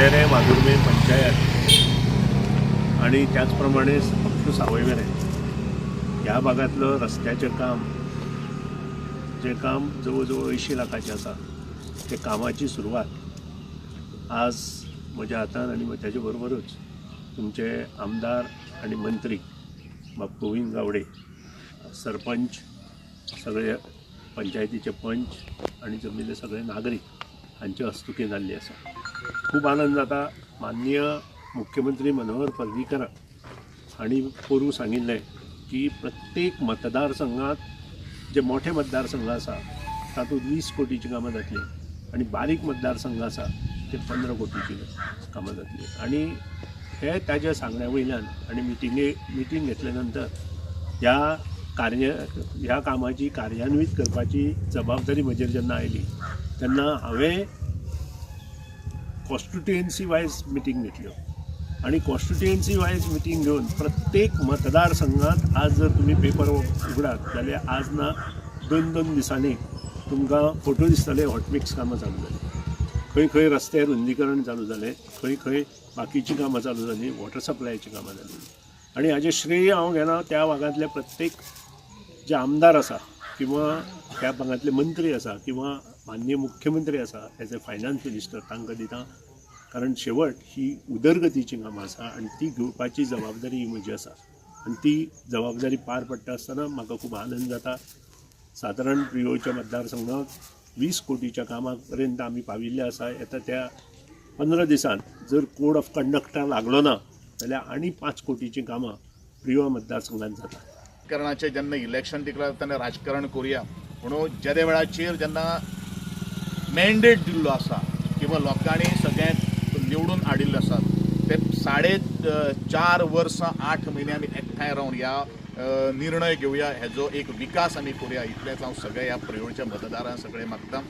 वेरें वाघुर्मे पंचायत आणि त्याचप्रमाणे up two सावयवेरें ह्या भागांतलो रस्त्याचें काम जें काम जवळ जवळ 80 लाखाचें आसा ते कामाची सुरवात आज म्हज्या हातान आनी ताजे बरोबरूच तुमचे आमदार आनी मंत्री बाब गोविंद गावडे, सरपंच, सगळे पंचायतीचे पंच आनी जमिल्ले सगळे नागरीक हांचे हस्तुकीं जाल्ली आसा. खूब आनंद जाता. माननीय मुख्यमंत्री मनोहर पर्रीकर हांणी पोरूं सांगिल्लें की प्रत्येक मतदारसंघात जे मोठे मतदारसंघ आसा तातूंत 20 कोटीची कामां जातली आनी बारीक मतदारसंघ आसा ते 15 कोटीची कामां जातली. आनी हे ताज्या सांगण्या वयल्यान आनी मिटींग घेतल्या नंतर ह्या कामाची कार्यान्वीत करपाची जबाबदारी म्हजेर जेन्ना आयली तेन्ना हांवें कॉन्स्टिट्युएन्सी वायज मिटींग घेतल्यो आनी कॉन्स्टिट्युएन्सी वायज मिटींग घेवन प्रत्येक मतदारसंघात आज जर तुमी पेपर उगडात जाल्यार आज ना 2-2 दिसांनी तुमकां फोटो दिसतले हॉटमिक्स कामां चालू जाली, खंय खंय रस्ते रुंदीकरण चालू जालें, खंय खंय बाकीचीं कामां चालू जालीं, वॉटर सप्लायचीं कामां जालीं. आनी हाजें श्रेय हांव घेना त्या भागांतले प्रत्येक जे आमदार आसा किंवा त्या भागांतले मंत्री आसा किंवा माननीय मुख्यमंत्री आसा एज ए फायनान्स मिनिस्टर तांकां दिता, कारण शेवट ही उदरगतीची कामां आसा आनी ती घेवपाची जबाबदारी ही म्हजी आसा आनी ती जबाबदारी पार पडटा आसतना म्हाका खूब आनंद जाता. सादारण प्रियोळच्या मतदारसंघात 20 कोटीच्या कामाक पर्यंत आमी पाविल्ले आसा. येता त्या 15 दिसांत जर कोड ऑफ कंडक्टा लागलो ना जाल्यार आनी 5 कोटीचीं कामां प्रियोळ मतदारसंघात जातात. राजकारणाचें जेन्ना इलेक्शन डिक्लेर तेन्ना राजकारण करुया, म्हणून जेदे वेळाचेर जेन्ना मॅन्डेट दिल्लो आसा किंवा लोकांनी सगळ्यांक निवडून हाडिल्ले आसात ते 4.5 वर्सां 8 म्हयने आमी एकठांय रावन ह्या निर्णय घेवया, हेजो एक विकास आमी करुया, इतलेंच हांव सगळ्या ह्या प्रियोळच्या मतदारां सगळें मागता.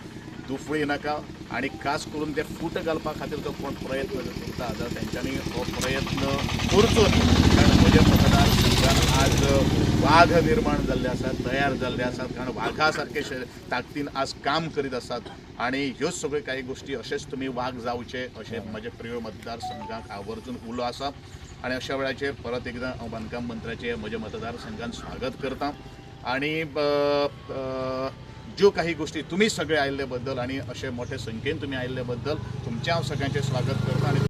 दुफळी नाका आनी खास करून ते फूट घालपा खातीर जो कोण प्रयत्न करता जाल्यार तेंच्यांनी हो प्रयत्न करचो न्ही, कारण म्हज्या मतदारसंघान आज वाघ निर्माण जाल्ले आसात, तयार जाल्ले आसात, कारण वाघा सारके ताकदीन आज काम करीत आसात आनी ह्यो सगळ्यो कांय गोश्टी अशेंच तुमी वाघ जावचे अशें म्हज्या प्रियोळ मतदारसंघाक आवर्जून उलो आसा. आनी अशा वेळाचेर परत एकदां हांव बांदकाम मंत्र्याचें म्हज्या मतदारसंघान स्वागत करता आनी ज्यो काही गोष्टी तुमी सगळे आयिल्ले बद्दल आनी अशे मोठे संख्येन तुमी आयिल्ले बद्दल तुमचें हांव सगळ्यांचें स्वागत करता आनी